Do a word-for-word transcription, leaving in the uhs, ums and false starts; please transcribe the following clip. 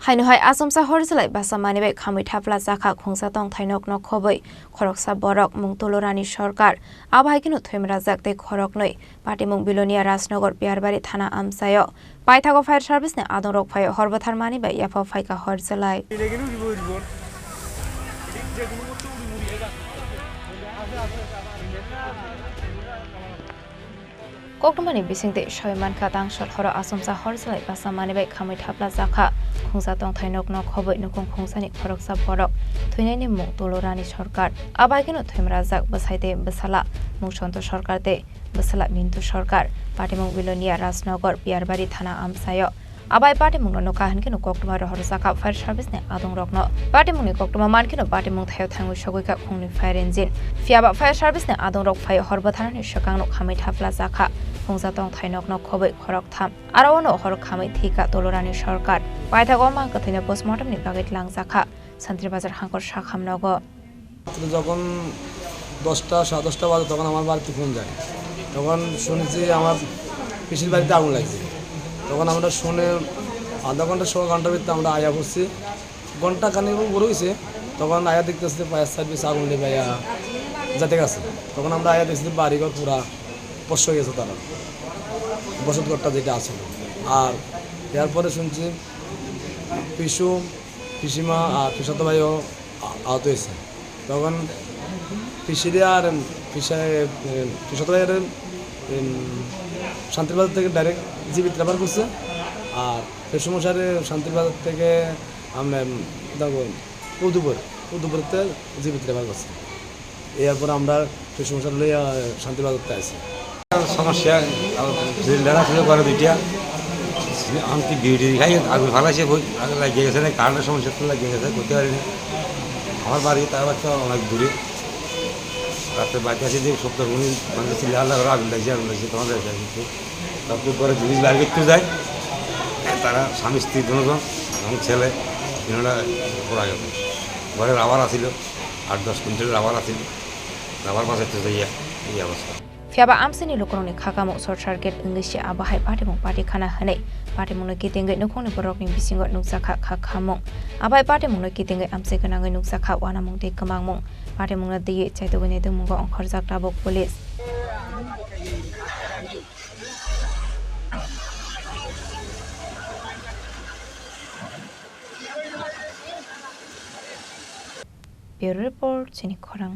Haino hai achomsa hor chwlai basa manwi bai khamwi thapla chakha khungsa tongthai nok nok khobwi khoroksa borok mung Tulurani Sarkar, abo hai kheno thwimrajak tei khoroknwi patimung Bilonia Rajnagar Piyarbari thana amchaio. Paithago fire service ni adongrok phai hor bwthar manwi bai yapha phaikha hor chwlai. Koktwmani bisingtwi soi mankha, tangsal horo achomsa hor chwlai basa manwi bai khamwi thapla chakha khungsa tongthai nok nok khobwi nukhung khungsani khoroksa borok thwinaini mung Tulurani Sarkar. Abo hai kheno thwimrajak bwsai tei bwsala mung Santosh Sarkar tei bwsala Mintu Sarkar, patimung Bilonia Rajnagar Piyarbari thana amchaio. Abai patimungno nukha hinkhe no koktwma rohorjakha fire service ni adongrokno. Patimungni koktwma mankheno patimung thaio thangwi sogwikha khungni fire engine. Phiyaba fire service ni adongrok phai hor bwtharnani swkangno khamwi thapla jakha. Khungsa tongthai nokno khobwi khoroktham. Aro ono hor khamwi thwikha Tulurani Sarkar. Paithago mang kwthwino postmortem ni bagwi twlangjakha Santri Bazar Hangkor Sakham nogo. রাত্রে যখন দশটা, সাড়ে দশটা বাজে, তখন আমার বাড়িতে ফোন যায়। তখন শুনেছি আমার পিসির বাড়িতে আগুন লাগছে। তখন আমরা শুনে আধা ঘন্টা, সোয়া ঘন্টার ভিতরে আমরা আয়া পড়ছি। ঘন্টা খানেক উপর হয়েছে, তখন আয়া দেখতেছি যে ফায়ার সার্ভিস আগুন নিয়ে আয়া যাইতে গেছে। তখন আমরা আয়া দেখছি যে বাড়িঘর পুরা ভস্ম হয়ে গেছে তারা, বসত ঘরটা যেটা আছিল। আর এরপরে শুনছি পিসু, পিসিমা আর পিসাতো ভাইও আ-, আহত হয়েছে। তখন পিসিরে আর, এম, পিসা-, এম, পিসাতো ভাইরে, এম, শান্তির বাজার থেকে ডাইরেক্ট জিবিত রেফার করছে। আর পিসু মশারে শান্তির বাজার থেকে আমরা, এম, দেখো, উদয়পুর, উদয়পুরতে জিবিত রেফার করছে। এরপর আমরা পিসু মশারে লইয়া শান্তির বাজারতে আইছি। সমস্যা, আমার সিলিন্ডার আসলে ঘরে দুইটা। আমি কি বিড়ি খাই, আগুন ফালাইছে, ওই আগুন লাগিয়ে গেছে না, কারেন্টের সমস্যা তো লাগিয়ে গেছে, করতে পারি না। আমার বাড়ি তার বাচ্চা অনেক দূরে। রাতে বাড়িতে আসি যে সত্তর গুণি, মানে, চিল্লা আল্লাহ করে আগুন লাগছে, আগুন লাগছে, তখন লাগছে আগুন। তারপর ঘরে জিনিস বাইরে করতে যায়, তারা স্বামী স্ত্রী দুজন এবং ছেলে, তিনটা পড়া গেল। ঘরে রাবার আছিল, আট দশ কুইন্টাল রাবার আছিল, রাবার বাঁচাইতে যাইয়া এই অবস্থা। Phiyaba amchaini lukurokni khakamo short circuit wngwi se abo hai patimung pati khana hwnwi patimungno kitingwi nukhungni borokni bisingo nukjakha khakhamung. Abo hai patimungno kitingwi amchai gwnangwi nukjakha uanamung tei kwmangmung. Patimungno twiwi chaitugwi naitugmungo ongkhorjak tabuk police. Bureau Report, Chini Khorang.